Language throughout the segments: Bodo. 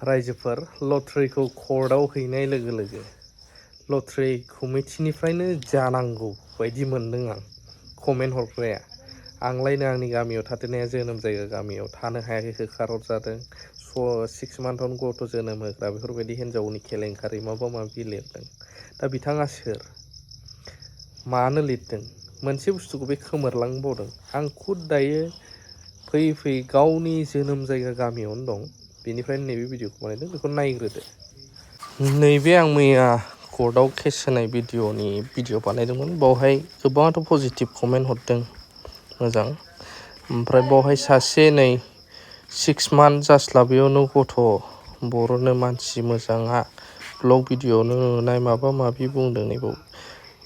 रायजोफोर लटारिखौ कर्टआव हैनाय लोगो लोगो लटारि कमिटिनिफ्रायनो जानांगौ बायदि मोनदों आं कमेन्ट हरग्राया आंलायनो आंनि गामियाव थाथेरनाया जोनोम जायगा गामियाव थानो हायाखै होखारहरजादों 6 मान्थावनो गथ' जोनोम होग्रा बेफोरबायदि हिन्जावनि केलेंकारि माबा माबि लिरदों दा बिथाङा सोर मानो लिरदों मोनसे बुस्थुखौ बे खोमोरलांबावदों आं खुद दायो फैयै फैयै गावनि जोनोम जायगा गामियावनो दं बेनिफ्रायनो नैबे भिडिअखौ बानायदों बेखौ नायग्रोदो नैबे आं मैया कर्टआव केस होनाय भिडिअ बानायदोंमोन बावहाय गोबाङाथ' पजिटिभ कमेन्ट हरदों मोजां ओमफ्राय बावहाय सासे नै 6 मान्थ जास्लाबैयावनो गथ' बर'नो मानसि मोजाङा ब्लग भिडिअ'नो नुनाय माबा माबि बुंदों नैबाव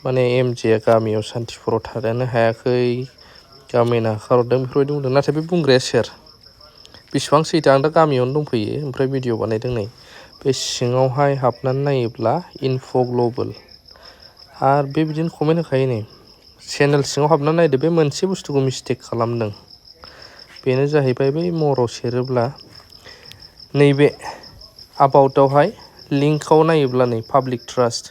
माने एमजेआ गामियाव सान्थिफुराव थानो हायाखै गामि नागारहरदों बेफोरबायदि बुंदों नाथाय बे बुंग्राया सोर बेसेबां सैथो आं दा गामियावनो दंफैयो ओमफ्राय भिडिअ बानायदों नै बे सिङावहाय हाबनानै नायोब्ला इनफ' ग्लबेल आरो बिदिनो कमेन्ट होखायो नै चेनेल सिङाव हाबनानै नायदो बे मोनसे बुस्थुखौ मिस्टेक खालामदों बेनो जाहैबाय बै मराव सेरोब्ला नैबे आबाउटआवहाय लिंकआव नायोब्ला नै पाब्लिक ट्रास्ट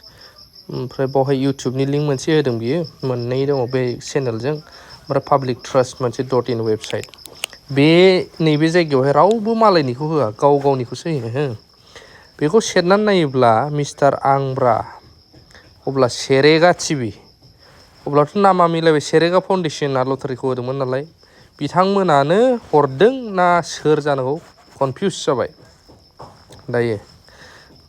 ओमफ्राय बावहाय इउटुबनि लिंक मोनसे होदों बियो मोननै दङ बे चेनेलजों ओमफ्राय पाब्लिक ट्रास्ट मोनसे .in वेबसाइट बे नैबे जायगायावहाय रावबो मालायनिखौ होआ गाव गावनिखौसो होयो हो बेखौ सेरनानै नायोब्ला मिस्टार आंब्रा अब्ला सेरेगा टिभि अब्लाथ' नामा मिलायबाय सेरेगा फाउन्डेसना लटारिखौ होदोंमोन नालाय बिथांमोनानो हरदों ना सोर जानांगौ कनफिउस जाबाय दायो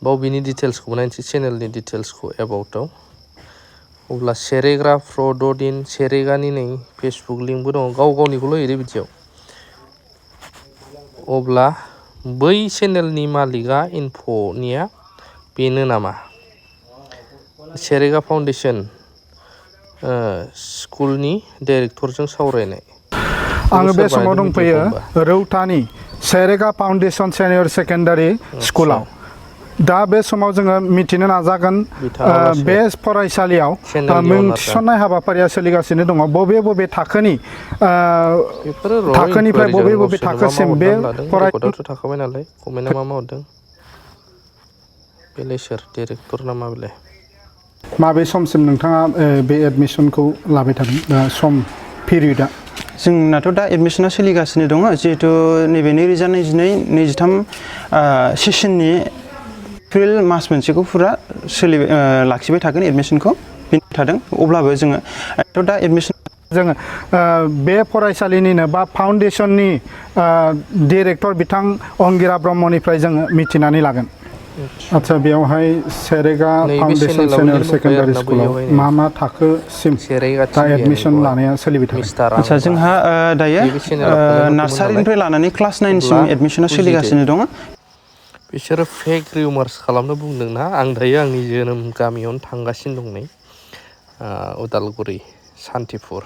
बाव बिनि डिटेल्सखौ नायनोसै चेनेलनि डिटेल्सखौ एबाउटआव अब्ला सेरेग्रा .in सेरेगानि नै फेसबुक लिंकबो दङ गाव गावनिखौल' होयो बिदियाव अब्ला बै चेनेलनि मालिकआ इनफ'निया बेनो नामा सेरेगा फाउन्डेसन स्कुलनि डाइरेक्टरजों सावरायनाय आङो बे समाव दंफैयो रौतानि सेरेगा फाउन्डेसन सेनियर सेकेन्डारि स्कुलाव दा बे समाव जोङो मिथिनो नाजागोन बे फरायसालियाव मुं थिसननाय हाबाफारिया सोलिगासिनो दङ बबे थाखोनि थाखोनिफ्राय बबे थाखोसिम बे फरायसालियाव थाखाबाय नालाय कमेन्टआ मा हरदों बेलाय सोर डाइरेक्टर ना मा बेलाय माबे समसिम नोंथाङा बे एडमिसनखौ लाबाय थादों दा सम पिरियडआ जोंनाथ' दा एडमिसना सोलिगासिनो दङ जिहेतु नैबे 2022-23 सेसननि एप्रिल मास मोनसेखौ फुरा लाखिबाय थागोन एडमिसनखौ थादों अब्लाबो जोङो दा एडमिसन जोङो बे फरायसालिनिनो बा फाउन्डेसननि डिरेक्टर बिथां अंगिरा ब्रह्मनिफ्राय जोङो मिथिनानै लागोन आচ্ছা बेयावहाय सेरेगा फाउन्डेसन सेनियर सेकेन्डारि स्कुलाव मा थाखोसिम दा एडमिसन लानाया सोलिबाय थादों आচ্ছা जोंहा दायो नार्सारिनिफ्राय लानानै क्लास 9 सिम एडमिसना सोलिगासिनो दङ बिसोरो फेक रिउमार्स खालामनो बुंदोंना आं दायो आंनि जोनोम गामियावनो थांगासिनो दं नै उदालगुरि सान्थिफुर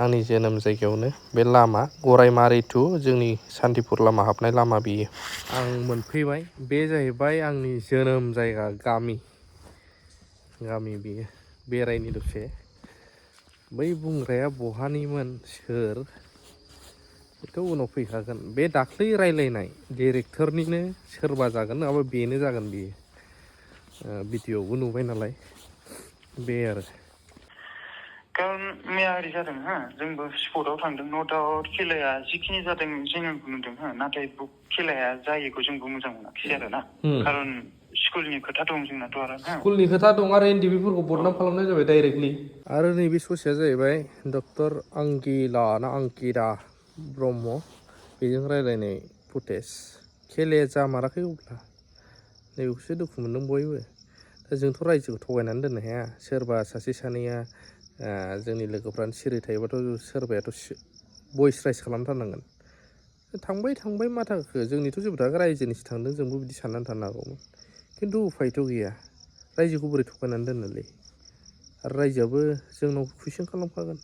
आंनि जोनोम जायगायावनो बे लामा गरायमारि टु जोंनि सान्थिफुर लामा हाबनाय लामा बियो आं मोनफैबाय बे जाहैबाय आंनि जोनोम जायगा गामि बियो बेरायनि दसे बै बुंग्राया बहानिमोन सोर बेथ' उनाव फैखागोन बे दाख्लै रायलायनाय डिरेक्टरनिनो सोरबा जागोन नङाबा बेनो जागोन बियो भिडिअ'आवबो नुबाय नालाय बे आरो खारन मैया ओरै जादों हा जोंबो स्पटआव थांदों न' डाउट खेलाया जिखिनि जादों जोंबो नुदों हा नाथाय खेलाया जायैखौ जोंबो मोजां मोनाखिसै आरो ना खारन स्कुलनि खोथा दं जोंनाथ' आरो स्कुलनि खोथा दं आरो एनडिबिफोरखौ बदनाम खालामनाय जाबाय डाइरेक्टलि आरो नैबे ससेया जाहैबाय डक्टर अंकिरा ब्रह्म बेजों रायलायनाय फुटेज खेलाया जामाराखै अब्ला नैबेखौसो दुखु मोनदों बयबो दा जोंथ' रायजोखौ थगायनानै दोननो हाया सोरबा सासे सानैया जोंनि लोगोफ्रानो सिरि थायोबाथ' सोरबायाथ' भइस राइज खालामथारनांगोन थांबाय माथाखो जोंनिथ' जेबो थाङाखै रायजोनिसो थांदों जोंबो बिदि साननानै थानो हागौमोन खिन्थु उफायथ' गैया रायजोखौ बोरै थगायनानै दोननोलै आरो रायजोआबो जोंनाव कुइसन खालामखागोन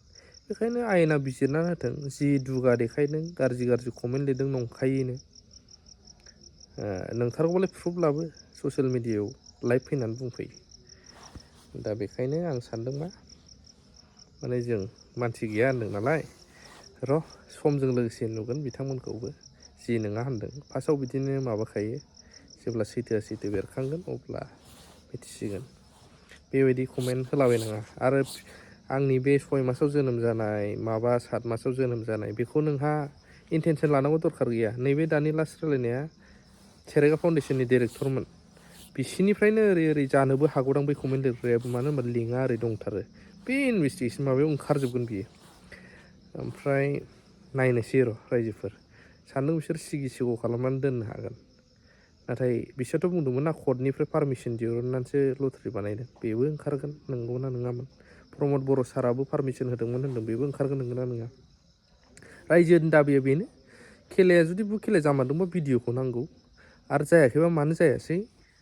बेखायनो आयेना बिजिरना होथों जि दुगा देखायदों गाज्रि कमेन्ट लिरदों नंखायैनो नोंथारगौबालाय प्रुफ लाबो ससियेल मिडियायाव लाइभ फैनानै बुंफैयो दा बेखायनो आं सानदों माने जों मानसि गैया होनदों नालाय र' समजों लोगोसे नुगोन बिथांमोनखौबो जि नङा होनदों फार्स्टआव बिदिनो माबाखायो जेब्ला सैथोआ सैथो बेरखांगोन अब्ला मिथिसिगोन बेबायदि कमेन्ट होलाबायनाङा आरो आंनि बे 6 मासाव जोनोम जानाय माबा 7 मासाव जोनोम जानाय बेखौ नोंहा इन्टेनसन लानांगौ दरखार गैया नैबे दानि लास्ट रायलायनाया सेरेगा फाउन्डेसननि डिरेक्टरमोन बिसिनिफ्रायनो ओरै जानोबो हागौदां बै कमेन्ट लिरग्रायाबो मानो होनबा लिंकआ ओरै दंथारो बे इनभेस्टिगेसन माबायाव ओंखारजोबगोन बियो ओमफ्राय नायनोसै र' रायजोफोर सान्दों बिसोर सिगि सिग' खालामनानै दोननो हागोन नाथाय बिसोरथ' बुंदोंमोन ना कर्टनिफ्राय पारमिसन दिहुननानैसो लटारि बानायदों बेबो ओंखारगोन नंगौना नङामोन प्रमद बर' साराबो पारमिसन होदोंमोन होनदों बेबो ओंखारगोन नंगौना नङा रायजोनि दाबिया बेनो खेलाया जुदि बुक खेला जामारदोंबा भिडिअखौ नांगौ आरो जायाखैबा मानो जायासै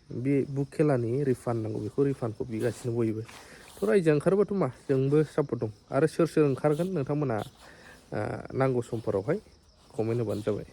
बे बुक खेलानि रिफान्ड नांगौ बेखौ रिफान्डखौ बिगासिनो बयबो थ' रायजोआ ओंखारोबाथ' मा जोंबो सापर्ट दं आरो सोर ओंखारगोन नोंथांमोना नांगौ समफोरावहाय कमेन्ट होबानो जाबाय